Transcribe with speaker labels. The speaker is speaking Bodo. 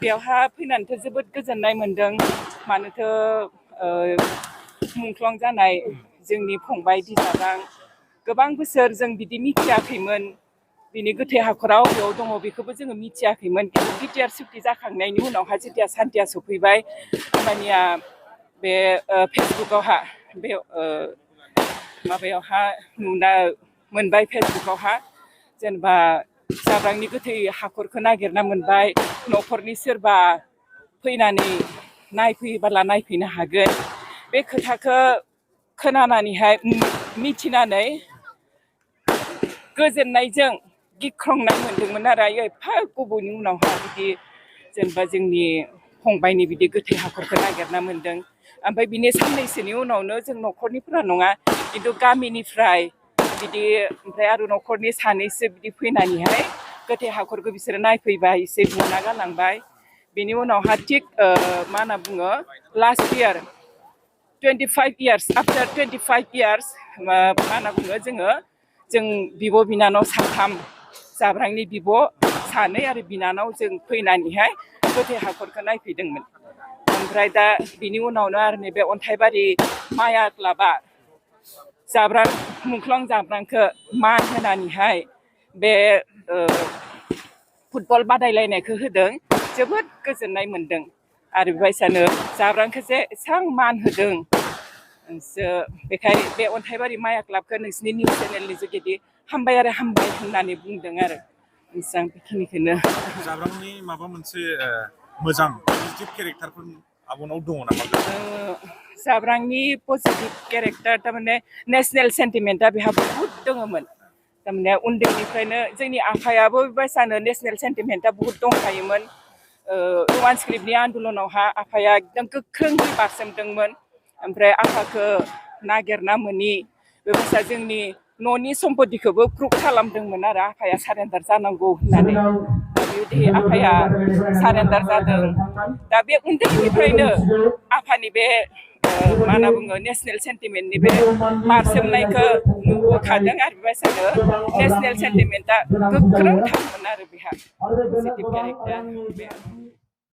Speaker 1: बेवहा फैनानैथ' जोबोद गोजोननाय मोनदों मानोथो मुंख्लं जानाय जोंनि फंबाय बिनानाव गोबां बोसोर जों बिदि मिथियाखैमोन बिनि गोथै हाखराव बेयाव दङ बेखौबो जोङो मिथियाखैमोन खिन्थु बिटिआर सुक्ति जाखांनायनि उनावहा जेथिया सान्थिया सफैबाय होमबानिया बे फेसबुकआवहा बे माबायावहा नुना मोनबाय फेसबुकआवहा जेनेबा जाब्रांनि गोथै हाखरखौ नागिरना मोनबाय न'खरनि सोरबा फैनानै नायफैयोबोला नायफैनो हागोन बे खोथाखौ खोनानानैहाय मिथिनानै गोजोननायजों गिख्रंनाय मोन्दोंमोन आरो एफा गोबावनि उनावहा बिदि जेनेबा जोंनि फंबायनि बिदि गोथै हाखरखौ नागिरना मोन्दों ओमफ्राय बिनि साननैसोनि उनावनो जों न'खरनिफोरा नङा खिन्थु गामिनिफ्राय बिदि ओमफ्राय आरो न'खरनि सानैसो बिदि फैनानैहाय गोथै हाखरखौ बिसोरो नायफैबाय एसे बुना गालांबाय बेनि उनावहा थिग मा होनना बुङो last year 25 years after 25 years मा होनना बुङो जों बिब' बिनानाव साथाम जाब्रांनि बिब' सानै आरो बिनानाव जों फैनानैहाय गोथै हाखरखौ नायफैदोंमोन ओमफ्राय दा बिनि उनावनो आरो नैबे अन्थाइबारि माया क्लाबा जाब्रां मुंख्लं जाब्रांखौ मान होनानैहाय बे फुटबल बादायलायनायखौ होदों जोबोद गोजोननाय मोन्दों आरो बेबायसानो जाब्रांखौ जे एसां मान होदों बेखाय बे अन्थाइबारि माया क्लाबखौ नोंसिनि निउस चेनेलनि जुगेदि हामबाय आरो हामबाय होननानै बुंदों आरो आं बेखिनिखौनो
Speaker 2: जाब्रांनि माबा मोनसे मोजां पजिटिभ केरेक्टारफोर आब'नाव दङ नामा
Speaker 1: जाब्रांनि पजिटिभ केरेक्टार थारमाने नेसनेल सेन्टिमेन्टआ बेहा बहुद दङमोन थारमाने उन्दैनिफ्रायनो जोंनि आफायाबो बेबायसानो नेसनेल सेन्टिमेन्टआ बहुद दंखायोमोन रमान स्क्रिप्टनि आन्दलनावहा आफाया एकदम गोख्रोङै बारसोमदोंमोन ओमफ्राय आफाखौ नागिरना मोनि बेबायसा जोंनि न'नि सम्पतिखौबो प्रुभ खालामदोंमोन आरो आफाया सारेन्डार जानांगौ होननानै बेबायदि आफाया सारेन्डार जादों दा बे उन्दैनिफ्रायनो आफानि बे मा होनना बुङो नेसनेल सेन्टिमेन्टनि बे बारसोमनायखौ नुबोखादों आरो बेबायसानो नेसनेल सेन्टिमेन्टआ गोख्रों थारमोन आरो बेहा पजिटिभ केरेक्टार बे